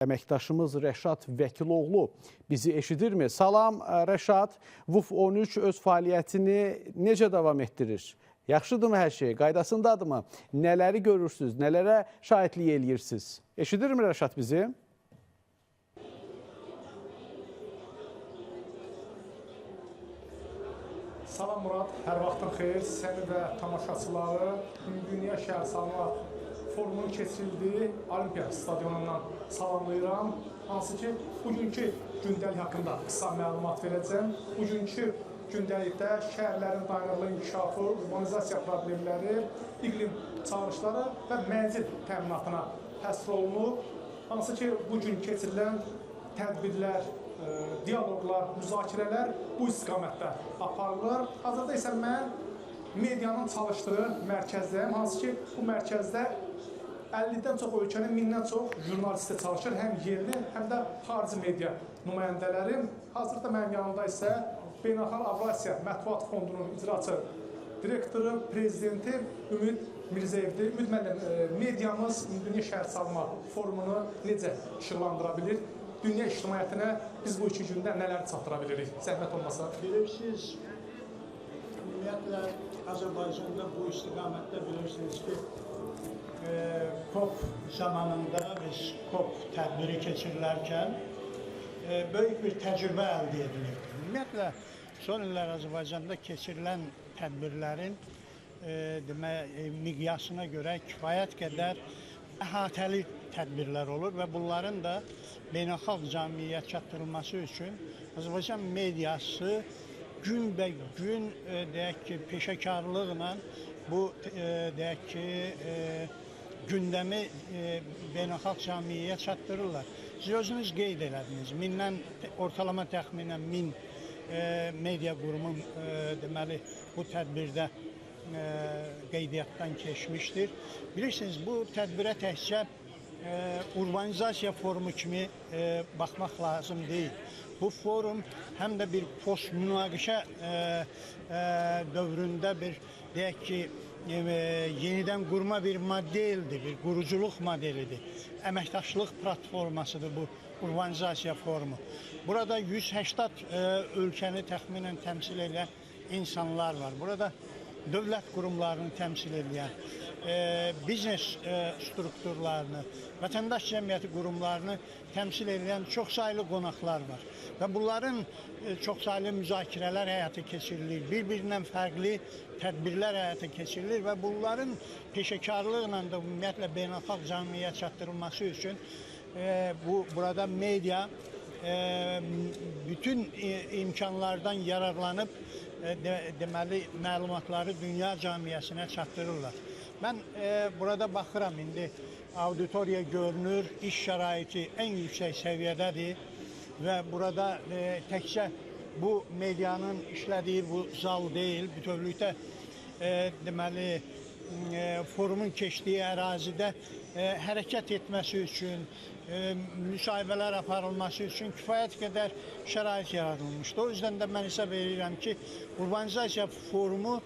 Əməkdaşımız Rəşad Vəkiloğlu bizi eşidirmi? Salam Rəşad, VUF 13 öz fəaliyyətini necə davam etdirir? Yaxşıdırmı hər şey? Qaydasındadırmı? Nələri görürsünüz? Nələrə şahidlik eləyirsiniz? Eşidirmi Rəşad bizi? Salam Murad, hər vaxtın xeyir. Səni və tamaşaçıları Ümumdünya Şəhərsalma Forumunun keçirildiyi Olimpiya stadionundan salamlayıram. Hansı ki, bugünkü gündəlik haqqında qısa məlumat verəcəm. Bugünkü gündəlikdə şəhərlərin dayanıqlı inkişafı, urbanizasiya problemləri, iqlim çağırışları və mənzil təminatına həsr olunub. Hansı ki, bugün keçirilən tədbirlər, dialoqlar, müzakirələr bu istiqamətdə aparılır. Hazırda isə mən medianın çalışdığı mərkəzdəyəm. Hansı ki, bu mərkəzdə 50-dən çox ölkənin 1000-dən çox jurnalisti çalışır. Həm yerli, həm də xarici media nümayəndələri. Hazırda mənim yanımda isə Beynəlxalq Avrasiya Mətbuat Fondunun icraçı direktoru, prezidenti Ümid Mirzəyevdir. Ümid müəllim, mediamız Ümumdünya Şəhərsalma Forumunu necə işıqlandıra bilir? Dünya ictimaiyyətinə biz bu iki gündə nələri çatdıra bilirik? Zəhmət olmasa. Bilirsiniz, ümumiyyətlə Azərbaycanda bu istiqamətdə bilirsiniz ki, COP zamanında biz COP tədbiri keçirilərkən böyük bir təcrübə əldə edilirdi. Ümumiyyətlə, son illər Azərbaycanda keçirilən tədbirlərin miqyasına görə kifayət qədər əhatəli tədbirlər olur və bunların da beynəlxalq cəmiyyət çatdırılması üçün Azərbaycan mediası günbəgün deyək ki, peşəkarlıqla bu deyək ki, gündəmi beynəlxalq cəmiyyəyə çatdırırlar. Siz özünüz qeyd elədiniz, mindən, ortalama təxminən 1000 media qurumu deməli bu tədbirdə qeydiyyatdan keçmişdir. Bilirsiniz, bu tədbirə təkcə urbanizasiya forumu kimi baxmaq lazım deyil. Bu forum həm də bir post-münaqişə dövründə bir, deyək ki, yenidən qurma bir modeldir, bir quruculuq modelidir. Əməkdaşlıq platformasıdır bu urbanizasiya forumu. Burada 180 ölkəni təxminən təmsil edən insanlar var. Burada dövlət qurumlarını təmsil edən, biznes strukturlarını, vətəndaş cəmiyyəti qurumlarını təmsil edən çoxsaylı qonaqlar var. Və bunların çoxsaylı müzakirələr həyata keçirilir, bir-birindən fərqli tədbirlər həyata keçirilir və bunların peşəkarlıqla da ümumiyyətlə beynəlxalq cəmiyyətə çatdırılması üçün burada media bütün imkanlardan yararlanıb deməli məlumatları dünya cəmiyyəsinə çatdırırlar. Mən burada baxıram, indi auditoriya görünür, iş şəraiti ən yüksək səviyyədədir və burada təkcə bu medianın işlədiyi bu zal deyil, bütövlükdə deməli forumun keçdiyi ərazidə hərəkət etməsi üçün, müsahibələr aparılması üçün kifayət qədər şərait yaradılmışdı. O yüzden də mən hesab edirəm ki, urbanizasiya forumu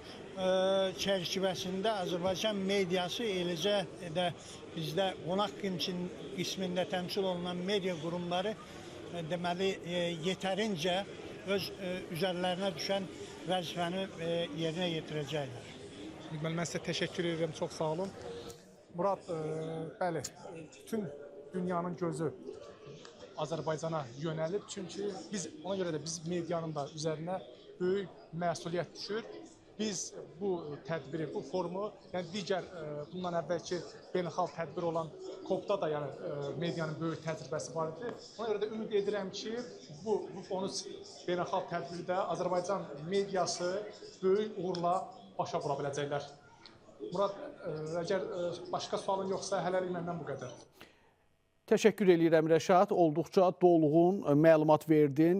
çərçivəsində Azərbaycan mediası, eləcə də bizdə qonaq qismində təmsil olunan media qurumları deməli yetərincə öz üzərlərinə düşən vəzifəni yerinə yetirəcəklər. Mən sizə təşəkkür edirəm, çox sağ olun. Murad, bəli, bütün dünyanın gözü Azərbaycana yönəlib. Çünki biz, ona görə də biz medianın da üzərinə böyük məsuliyyət düşür. Biz bu tədbiri, bu forumu, yəni digər bundan əvvəlki beynəlxalq tədbir olan COP-da da yəni medianın böyük təcrübəsi var idi. Ona görə də ümid edirəm ki, bu VUF 13 beynəlxalq tədbirdə Azərbaycan mediası böyük uğurla başa vura biləcəklər. Murad, əgər başqa sualın yoxsa hələlik məndən bu qədər. Təşəkkür eləyirəm Rəşad. Olduqca dolğun məlumat verdin.